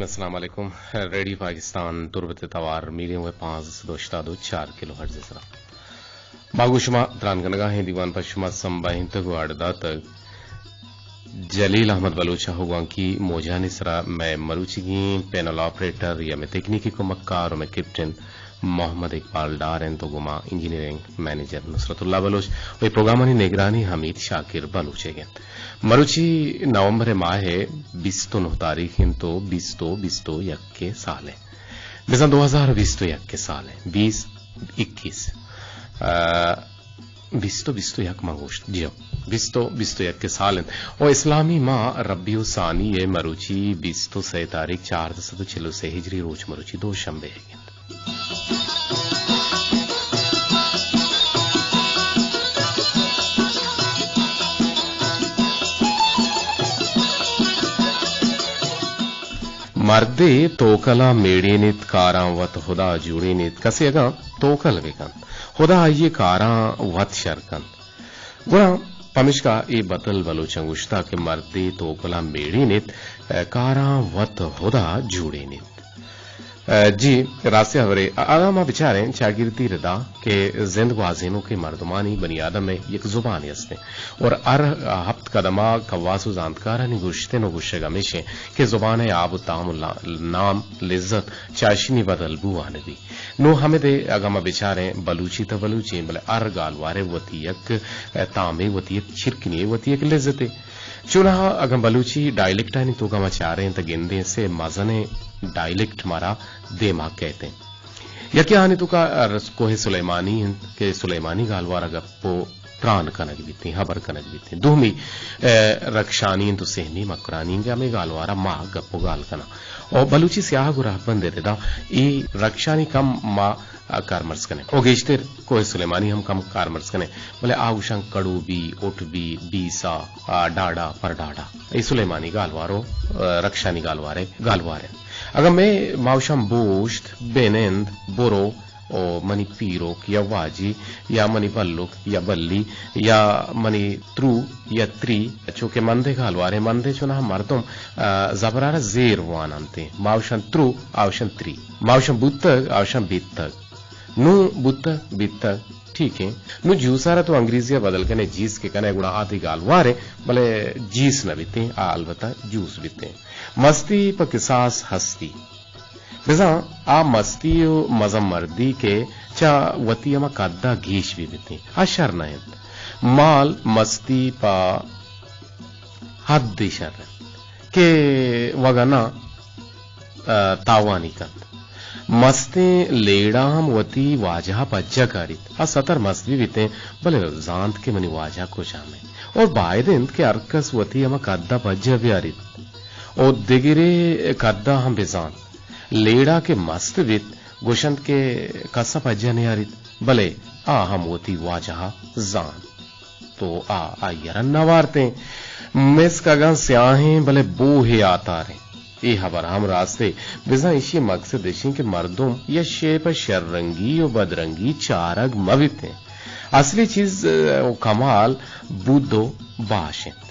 السلام علیکم۔ ریڈیو پاکستان تربت توار میڈیم ویو پانزدہ سد و ہشتاد و چار کلو ہرٹز سرا ما گوں شما تران کنگا ہیں۔ دیوان پہ شما سمباہینتگ و اڈ داتگ جلیل احمد بلوچ ء۔ گوانکی موجانی سرا مئے مروچیگیں پینل آپریٹر یا مئے تکنیکی کمکار و مئے کیپٹن محمد اقبال ڈار انت و گوں ما انجینئرنگ منیجر نصرت اللہ بلوچ و اے پروگرامانی نگرانی حمید شاکر بلوچ ء انت۔ مروچی نومبر ماہ ء بیست و نہ تاریخ انت و بیست و بیست و یک ء سال ء۔ بزاں دو ہزار بیست و یک ء سال ء، بیست اکیس، آ، بیست و بیست و یک ما گوشت، جی ہو، بیست و بیست و یک ء سال انت۔ و اسلامی ماہ ربیع الثانی ء مروچی بیست و سئے تاریخ چاردہ سد و چل و سئے ہجری روچ مروچی دوشنبے ء انت۔ مردے توکلاں میڑینیت، کاراں وت ہدا جوڑینیت۔ کسے اگاں توکل بہ کنت، ہدا آئی ء کاراں وت شر کنت۔ گڑا پمیشکا اے بتل بلوچاں گوشتگ کہ مردے توکلاں میڑینیت، کاراں وت ہدا جوڑینیت۔ جی، راستی ہبرے۔ اگاں ما بچاریں چاگردی ردا کہ زند گوازینوکیں مردمانی، بنی آدم ء یک زبانے است انت اور ہر ہپت قدم ء کواس و زانتکارانی گوشتن و گوشگ ہمیش انت کہ زبان ء آب و تام و لا-، نام، لذت چاشنی بدل بوان بی۔ نوں ہمدے اگاں ما بچاریں بلوچی تہ بلوچی، بلے ہر گالوارے وتی یک تامے، وتی یک چرکنے، وتی یک لذتے۔ چوناہا اگاں بلوچی ڈائلیکٹانی توکا ما چاریں تہ گندیں سے مزنیں ڈائلیکٹ مارا دیما کئیت انت۔ یکے آنی توکا رس-، کوہ سلیمانی انت کہ سلیمانی گالوارا گپ و تران کنگ بیتیں، ہبر کنگ بیتیں۔ دومی، ء، رکشانی انت و سہمی مکرانی انت کہ ہمے گالوارا ما گپ و گال کناں۔ و بلوچی سیاہگ و رہبند ء ردا اے رکشانی کم ما کارمرز کنیں۔ و گیشتر کوہ سلیمانی ہم کم کارمرز کنیں، بلے آ گوشاں کڑو بی، اٹ بی، بیسا، آ، ڈاڈا، پر ڈاڈا۔ اے سلیمانی گالوار و، آ، رکشانی گالوارے گالوار انت۔ اگاں مئے ماوشاں بوشت، بنند، برو، و منی پیروک یا واجی یا منی بلک یا بلی یا منی ترو یا تری، چوکہ مندے گالوارے، مندے چوناہا مردم، آ، زبرارا زیر واننت۔ ماوشاں ترو، آوشاں تری۔ ماوشاں بوتگ، آوشاں بیتگ۔ نوں بوتگ، بیتگ، ٹھیک ایں۔ نوں جوسارا تو انگریزی ء بدل کنے، جیس کہ کنے، گڑا آ تئی گالوار ایں، بلے جیس نہ بیتیں، آ البتہ جوس بیتیں۔ مستی پہ کساس ہستی۔ بزاں آ مستی و مزن مردی کہ چہ وتی ہما قدا گیش بہ بیتیں، آ شر نہ انت۔ مال مستی پہ حدے شر انت کہ وگنا ء تاوانی کنت۔ مستیں لیڑہ ہم وتی واجہ ء پجہ کاریت۔ آ ستر مست بہ بیتیں، بلے زانت کہ منی واجہ کجام انت۔ اور باید انت کہ ہر کس وتی ہما قد ء پجہ بیاریت۔ اور دگرے قد ء ہم بزانت۔ لیڑہ کہ مست بیت، گوشنت کہ کس ء پجہ نیاریت، بلے آ ہم وتی واجہ ء زانت۔ تو آ آئی ء را نہ وارتیں۔ مسک اگاں سیاہیں بلے بوہے آتاریں۔ اے ہبر ہم راستے۔ بزاں ایشی مقصد اشیں کہ مردم یا شے پہ شررنگی و بدرنگی چارگ مہ بیتیں۔ اصلی چیز، ء، و کمال بود و باش انت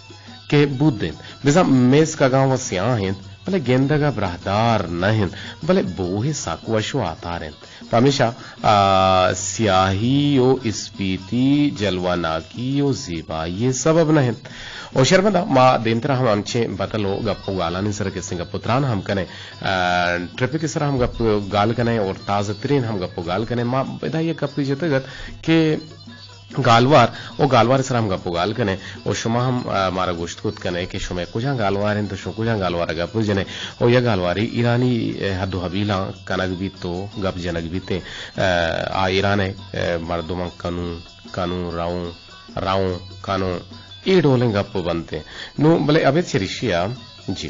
کہ بود انت۔ بزاں مسک اگاں و سیاہ انت، بلے گندگ ء براہدار نہ انت، بلے بوہے سک وش و آتار انت۔ پمیشا، آ، سیاہی و اسپیتی جلوہ ناکی و زیبائی سبب نہ انت۔ و شرمندہ ما دیمترا ہم انچیں بتل و گپ و گالانی سر کسیں گپ و تران ہم کنیں، آ، ٹریفک سر ہم گپ و گال کنیں اور تازہ ترین ہم گپ و گال کنیں۔ ما ادا یک گپے جتگ ات کہ گالوار و گالوار سر ہم گپ و گال کنیں و شما ہم، آ، مارا گوشت کت کنیں کہ شمئے کجام گالوار انت و شما کجام گالوار گپ جنیں و یک گالواری ایرانی، آ، حد و حبیلاں کنگ بیت و گپ جنگ بیت۔ آ، آ ایران ء، آ، مردماں کنوں، کنوں، رؤں، رؤں، کنوں، اے ڈولیں گپ بنت۔ نوں بلے ابید چریشی ء، جی۔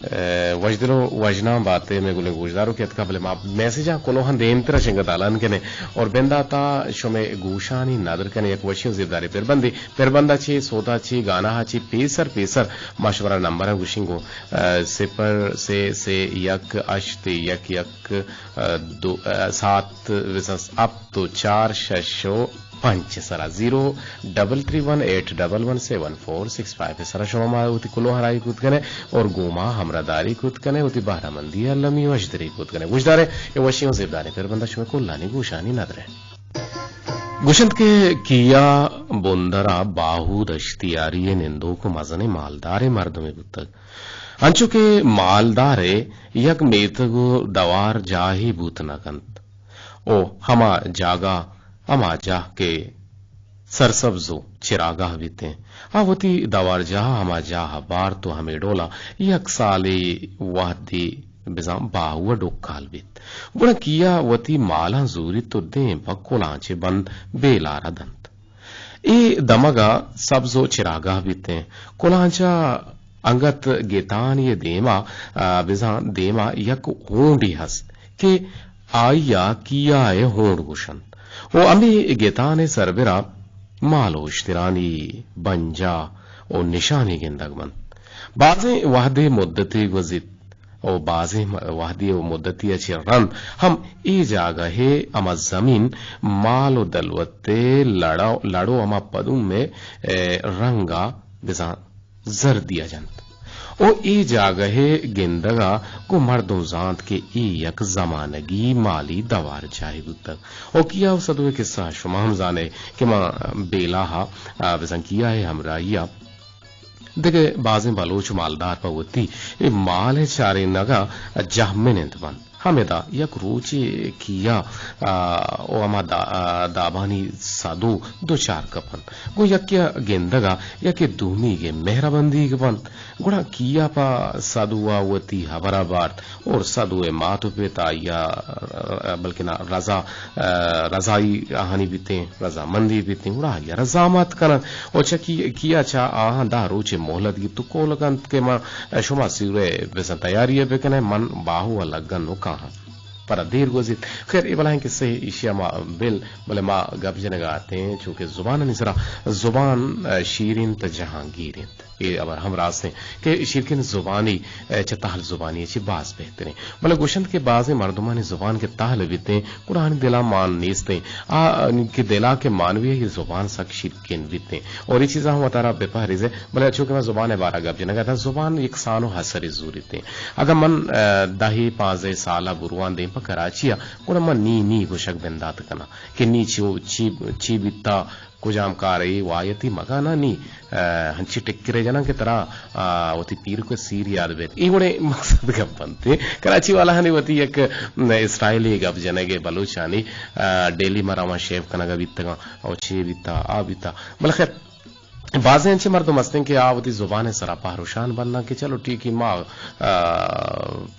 آ، وژدل و وژناں بات ئے مئے گلیں گوشدارو کہ اتکا، بلے ما میسجاں کلوہاں دیمترا شنگ دالان کنیں اور بنداتا شمئے گوشانی ندر کنیں یک وشیں و زیبداریں پربندے۔ پربندا چے، سودا چے، گاناہا چے، پیسر پیسر ما شمارا نمبراں گوشیں گوں، آ، صفر سے سے یک ہشت یک یک، آ، دو، آ، سات بزاں ہپت و چار شش و پنچ سرا، زیرو ڈبل تھری ون ایٹ ڈبل ون سیون فور سکس فائیو سرا شما ما وتی کلوہ راہی کت کنے اور گوما ہمراہ داری کت کنے، وتی بہرہ مندی المی وشدری کت کنے۔ گوشدارے، اے وشی و زیبداریں پربندہ شما کلانی گوشانی ندرے۔ گوشنت کہ کیا بندرا باہو دشتیاری نندوک و مزنیں مالداریں مردمے بوتگ۔ انچو کہ مالدارے یک میتگ و دوار جاہے بوت نہ کنت۔ او ہما جاگہ، ہما جاہ کہ سرسبز و چراگاہ بیتیں، آ وتی دوارجاہ ہما جاہ بارت و ہمے ڈولا یک سالے وہدے بزاں باہو ء ڈکال بیت۔ گڑا کیا وتی مالاں زوریت و دیم پہ کلانچے بند بیلارا دنت۔ اے دمگا سبز و چراگاہ بیتیں۔ کلانچا انگت گتانی دیما، آ، بزاں دیما یک ہونڈے ہست کہ آئی ء کیا ء ہونڈ گوشنت۔ و ہمے گتان ء سربرا مال و اشترانی بنجاہ و نشانی گندگ بنت۔ بازیں وہدے مدتے گوزیت و بازیں م-، وہدے و مدتے ء چہ رند ہم اے جاگہ ء ہما زمین مال و دلوت ء لڑ و، لڑ و ہما پدوم ء، ء رنگ ء بزاں زردی ء جنت۔ و اے جاگہ ء گندگ ء گوں مردم زانت کہ اے یک زمانگی مالی دوار جاہے بوتگ۔ و کیا و سدو ء قصہ شما ہم زانے کہ ما بیلاہ ء بزاں کیا ء ہمراہی ء دگہ بازیں بلوچ مالدار پہ وتی اے مال ء چارینگ ء جہمنند بنت۔ ہمدا یک روچے کیا، آ، و ہما دا-، آ، دابانی سدو دچار کپنت۔ گوں یکے ء گندگ ء یکے دومیگ ء مہر بندیگ بنت۔ گڑا کیا پہ سدو ء وتی ہبر ء بارت اور سدو ء مات و پت آئی ء، بلکنا رضا، آ، رضائی آہانی بیتیں، رضامندی بیتیں، گڑا آئی ء را زامات کننت۔ و چہ کی-، کیا چہ آہاں دہ روچے مہلت گیپت و کول کنت کہ من شما سیرے بزاں تیاری ء بکنئے، من باہو ء لگن و کاہاں۔ پدا دیر گوزیت۔ خیر، اے بلاہیں قصہ ایشی ء ما بل، بلے ما گپ جنگ ء اتیں، چونکہ زبانانی سرا زبان، ء، شیر انت، جہانگیر انت۔ اے ہبر ہم راست انت کہ شیرکن زبانی، ء، چہ تہل زبانی ء چہ باز بہتر انت۔ بلے گوشنت کہ بازیں مردمانی زبان کہ تہل بیتیں، گڑا آہانی دلا مان نیستیں۔ آ کہ دلا کہ مان بی، اے زبان سک شیرکن بیتیں۔ اور اے چیزاں ہم وتارا بہ پہریزے، بلے چونکہ من زبان ء بارہ گپ جنگ ء اتاں، زبان یک سان و ہسرے زوریتیں۔ اگاں من، ء، دہے پانزدہے سال ء برواں دیم پہ کراچی ء، گڑا من نی نی گوشگ بندات کناں کہ نی چو-، چی، چی بیتا، کجام کارے وایتی مگا نہ نی، ء، ہنچی ٹکرے جناں کہ ترا، ء، وتی پیرک ء سیر یاد بیت۔ اے وڑیں مقصد گپ بنت۔ کراچی والاہانی وتی یک، م، اسٹائلے گپ جنگ ء بلوچانی، ء، ڈیلی مراواں شیو کنگ ء بیتگاں، او چے بیتا، آ بیتا۔ بلے خیر، بازیں انچیں مردم ہستیں کہ آ وتی زبان ء سرا پہر و شان بنداں کہ چلو ٹھیک ہے، ما، آ،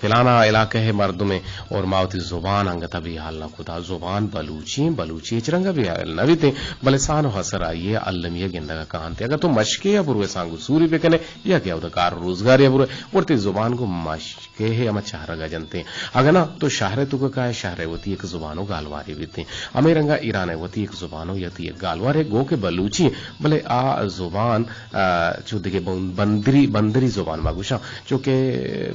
فلانا علاقہ ء مردم ایں اور ما وتی زبان انگت ء بے حال نہ کتا۔ زبان بلوچی ایں، بلوچی ہچ رنگ ء بے حال نہ بیتیں، بلے سان و ہسر آئی ء المی ء گندگ ء کاہنت۔ اگر تو مشکے ء بروئے سانگو سوری بکنے یا کہ اودا کار و روزگارے ء بروئے، گڑا تئی زبان گوں مش کہ ہے ہما چہرگ ء جنتیں۔ اگاں نہ تو شہر ء توک ء کائے، شہر ء وتی یک زبان و گالوارے بیتیں۔ ہمے رنگ ء ایران ء وتی یک زبان و وتی یک گالوارے گو کہ بلوچی، بلے آ زبان، آ، چو دگہ بن-، بندری، بندری زبان ما گوشاں، چو کہ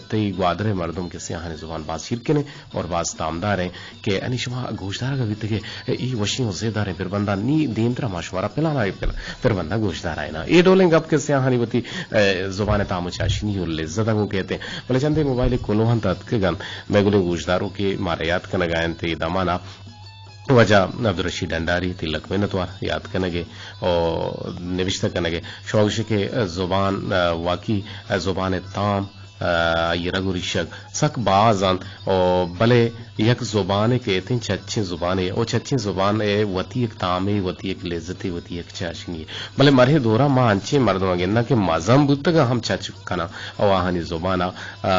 تئی گوادر ء مردم کہ سیاہانی زبان باز شیرکنیں اور باز تامداریں کہ انی شما گوشدارگ ء بیتگے۔ اے وشیں و زیبداریں پربنداں نی دیمترا ما شمارا پلانا اے پل-، پربنداں گوشدارائیناں۔ اے ڈولیں گپ کہ سیاہانی وتی، اے، زبان ء تام و چاشنی و لذت انگو کہتے۔ بلے چندے موبائل کلوہاں تتکگ انت۔ مئے گلیں گوشداروکے مارا یات کنگا انت اے دمانا واجہ عبدالرشید ڈنڈاری، تلک منتوار یات کنگے و نوشتہ کنگے۔ شما گوشے کہ زبان، واقعی زبان تام، آ، آئی رگ و ریشگ سک باز انت، و بلے یک زبانے کہ اتیں چچیں زبانے، او چچیں زبان ء وتی یک تامے، وتی یک لذتے، وتی یک چاشنی۔ بلے مرے دورا ما انچیں مردم گنداں کہ مزن بوتگاں ہم چچ کناں، او آہانی زبان ء، آ،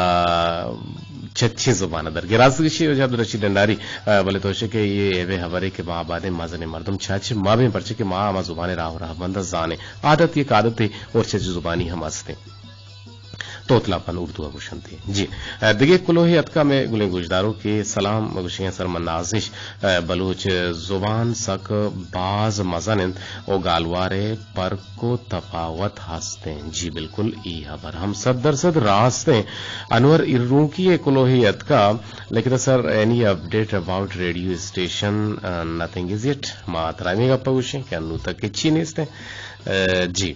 چچیں زبان ء درگے۔ راست گشی واجہ عبدالرشید ڈنڈاری، آ، بلے تو شکے یہ ایوے حبرے کہ ما آبادیں مزنیں مردم چچ ما بیں، پرچہ کہ ما ہما زبان راہ و رہبند زانیں۔ عادت یک عادتے اور چچ زبانی ہم ہستیں۔ توتلاپن اردو ءَ گوشنت۔ جی، ءَ، دگہ کلوہے اتکا مئے گلیں گوشداروکے، سلام گوشگیں سر من نازش، ءَ، بلوچ زبان سک باز مزن انت و گالوار ءَ پرک و تپاوت ہست انت۔ جی بالکل، ای ہبر ہم صد درصد راست انت۔ انور ایرونکی ءِ کلوہے اتکا، لکھتا سر، any update about radio station, uh, nothing is yet. ما ترا ہمے گپ ءَ گوشیں کہ انو تک ہچی نیست انت۔ ءَ، جی۔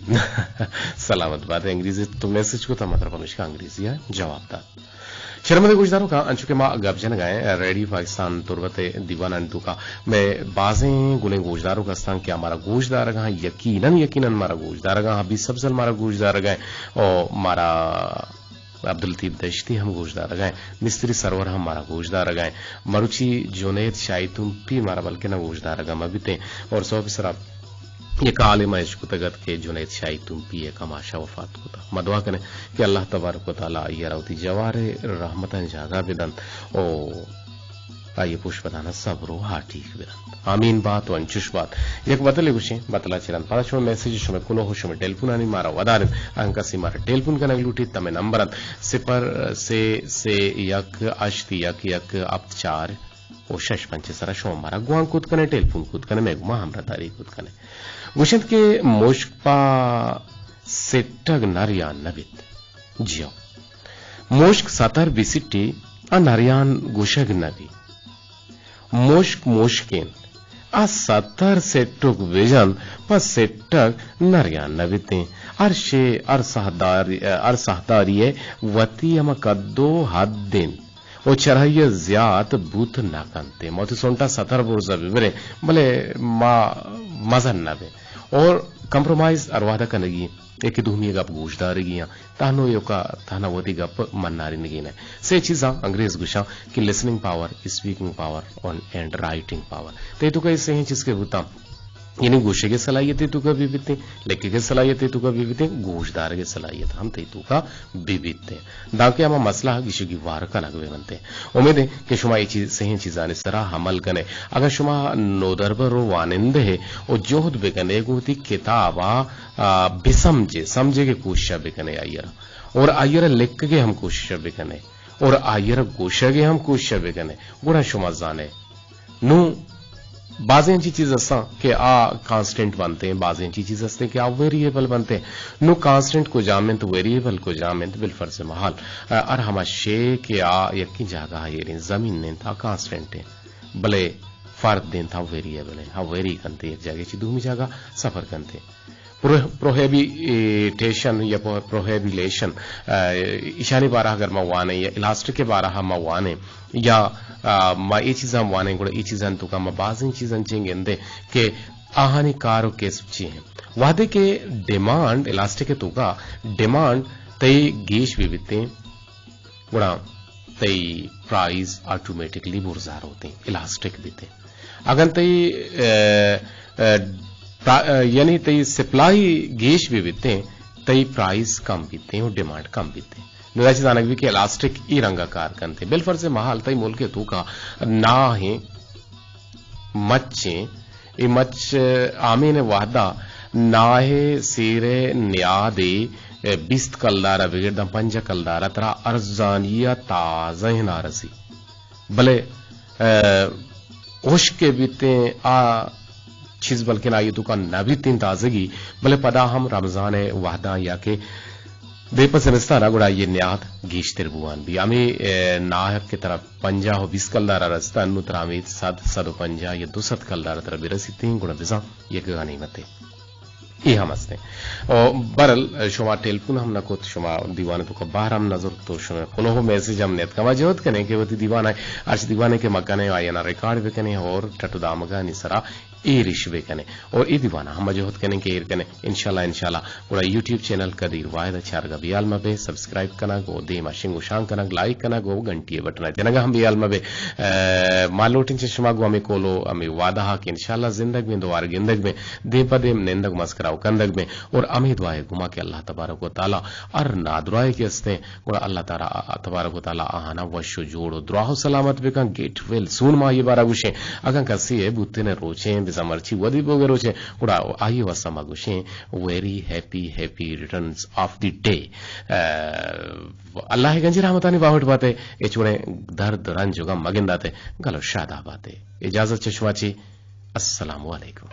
سلامت بات۔ انگریزی تو میسج کو تا مطلب ہمیشکا انگریزی ءَ جواب دات۔ شرمندہ گوشداروکاں، انچو کہ ما گپ جنگا ایں، ریڈیو پاکستان تربت ءِ دیوانانی توکا مئے بازیں گلیں گوشداروک ہستاں کہ آ مارا گوش دارگا ایں، یقیناً، یقیناً مارا گوش دارگا ایں، حبیب سبزل مارا گوش دارگا ایں، او مارا عبداللطیف دشتی ہم گوش دارگا ایں، مستری سرور ہم مارا گوش دارگا ایں، مروچی جنید شاہی تمپی مارا بلکہ نہ گوش دارگا مہ بیتیں، اور سوب سرا یک عالم ءَ اش کتگ ات کہ جنید شاہی تمپی ءِ کماش ءَ وفات کتا۔ ما دعا کنیں کہ اللہ تبارک و تعالی آئی ءَ را وتی جوار ءِ رحمتانی جاگہ بدنت و آئی ءِ پشپدان ءَ صبر و ہاٹیگ بدنت۔ آمین بات و انچش بات۔ یک بتلے گوشیں، بتلا چہ رند پدا شمئے میسج، شمئے کلوہ و شمئے ٹیلیفونانی مارا ودار انت۔ اگن کسے مارا ٹیلیفون کنگ لوٹیت، تہ مئے نمبر انت صفر سے سے یک ہشت یک یک ہفت چار و شش پنچ ءِ سرا شما مارا گوانک کت کنے، ٹیلیفون کت کنے، مئے گوما ہمراہ داری کت کنے۔ گوشنت کہ مشک پہ سٹگ نریان نہ بیت۔ جی ہو۔ مشک ستر بسٹی آ نریان گوشگ نہ بی۔ مشک مشک انت۔ آ ستر سٹک بجنت پہ سٹگ نریان نہ بیتیں۔ ہر شے، ہر ساہداری، ہر ساہداری ءِ وتی ہما قد و حد انت۔ و چرہی ءَ زیات بوت نہ کنت۔ ما وتی سنٹا ستر برزا ببریں، بلے ما مزن نہ بیں۔ اور کمپرومائز ہر وہدہ کنگی ایں، یکے دومی ءِ گپ گوش دارگی ایں، تہنو ایوکا تہنا وتی گپ منارینگی نہ۔ سے چیزاں انگریز گوشاں کہ لسننگ پاور، اسپیکنگ پاور اور اینڈ رائٹنگ پاور۔ تئی توکا اے سہیں چیز کہ بوتاں، یعنی گوشگ ءِ صلاحیت تئی توکا بہ بیتیں، لکھگ ءِ صلاحیت تئی توکا بہ بیتیں، گوش دارگ ءِ صلاحیت ہم تئی توکا بہ بیتیں۔ دانکہ ہما مسئلہ ءَ گیش و گیوار کنگ بہ بنتیں۔ امید ایں کہ شما اے چیز، سہیں چیزانی سرا عمل کنے۔ اگاں شما نودربر و وانندہ ئے و جہد بکنے گوں وتی کتاب ءَ، آ، بسمجھے، سمجھگ ءِ کوشش بکنے آئی ءَ را۔ اور آئی ءَ را لکھگ ءِ ہم کوشش بکنے۔ اور آئی ءَ را گوشگ ءِ ہم کوشش بکنے۔ گڑا شما زانے۔ نوں بازیں انچیں چیز ہستاں کہ آ کانسٹنٹ بنتیں، بازیں انچیں چیز ہستیں کہ آ ویریبل بنتیں۔ نوں کانسٹنٹ کجام انت، ویریبل کجام انت، بالفرض محال، آ، ہر ہما شے کہ آ یکیں جاگہ ءَ ایریں، زمین انت، آ کانسٹنٹ انت، بلے فرد انت، آ ویریبل انت، آ ویری کنتیں، یک جاگہ چہ دومی جاگہ سفر کنتیں۔ پرو-، پروہیبیٹیشن یا پرو-، پروہیبیلیشن، آ، ایشانی بارہ اگر ما وانیں یا الاسٹک ءِ بارہ ما وانیں یا، آ، ما اے چیزاں وانیں، گڑا اے چیزاں توکا ما بازیں چیزاں چیں گندیں کہ آہانی کار و کسب چی ہیں۔ وہدے کہ ڈیمانڈ، الاسٹک ءِ توکا ڈیمانڈ تئی گیش بہ بیتیں، گڑا تئی پرائز آٹومیٹکلی برزا روتیں، الاسٹک بیتیں۔ اگن تئی، ا، ا، پرا-، ا، یعنی تئی سپلائی گیش بہ بیتیں، تئی پرائز کم بیتیں و ڈیمانڈ کم بیتیں۔ نوں ادا چہ زانگ بی کہ الاسٹک ای رنگا کار کنتیں۔ بالفرض محال تئی ملک ءِ توکا ناہیں، مچیں، اے مچ آمین ءِ وہدا ناہ ءِ سیر ءِ نیادے بیست کلدار ءَ بگر داں پنجاہ کلدار ءَ ترا ارزانی ءَ تازہ ءَ نہ رسی۔ بلے، ءَ، ہشک ءَ بیتیں آ چیز بلکن آئی ءِ توکا نہ بیتیں تازگی، بلے پدا ہم رمضان ءِ وہداں یا کہ دیم پہ زمستان ءَ گڑا آئی ءِ نیاد گیشتر بوان بی۔ ہمے، ءَ، ناہ کہ ترا پنجاہ و بیست کلدار ءَ رستہ، انوں ترا ہمے صد، صد و پنجاہ یا دو صد کلدار ءَ ترا برسیتیں، گڑا بزاں یک غنیمتے۔ اے ہم استیں۔ او بہرحال، شما ٹیلیفون ہم نہ کت، شما دیوان ءِ توکا بہر ہم نہ زرت، تو شما کلوہ و میسج ہم نیتکا۔ ما جہد کنیں کہ وتی دیوان ءَ، ہرچ دیوانے کہ ما کنیں، آیانا ریکارڈ بکنیں اور ٹٹ و دامگانی سرا ایرش بکنیں۔ اور اے دیوانا ہم ما جہد کنیں کہ ایر کنیں۔ انشاءاللہ، انشاءاللہ۔ گڑا یوٹیوب چینل قدیر واحد ءَ چارگا بیال مبے، سبسکرائب کنگ و دیما شنگ و شانگ کنگ، لائک کنگ و گھنٹی ءِ بٹنا جنگا ہم بیال مبے۔ ءَ، ما لوٹیں چہ شما گوں ہمے کول و ہمے وعدہ ءَ کہ انشاءاللہ زندگ بیں، دوار گندگ بیں، دیم پہ دیم نندگ مسکرا و کندگ بیں۔ اور ہمے دعا ءِ گوما کہ اللہ تبارک و تعالی ہر نادراہے کہ استیں، گڑا اللہ تعالی، تبارک و تعالی آہانا وش و جوڑ و دراہ و سلامت بکن۔ گیٹ ویل سون ما اے بارا گوشیں۔ اگاں کسے ءِ بوتن ءِ روچیں مرچی ودی بوگے روچیں، گڑا آئی واسطہ ما گوشیں ویری ہیپی، ہیپی ریٹرنز آف دی ڈے۔ اللہ گنجی رحمتانی باہوٹ باتے، اے چوڑیں درد رنج و غم مگنداتے، گل و شادا باتے۔ اجازت چشما چی، السلام علیکم۔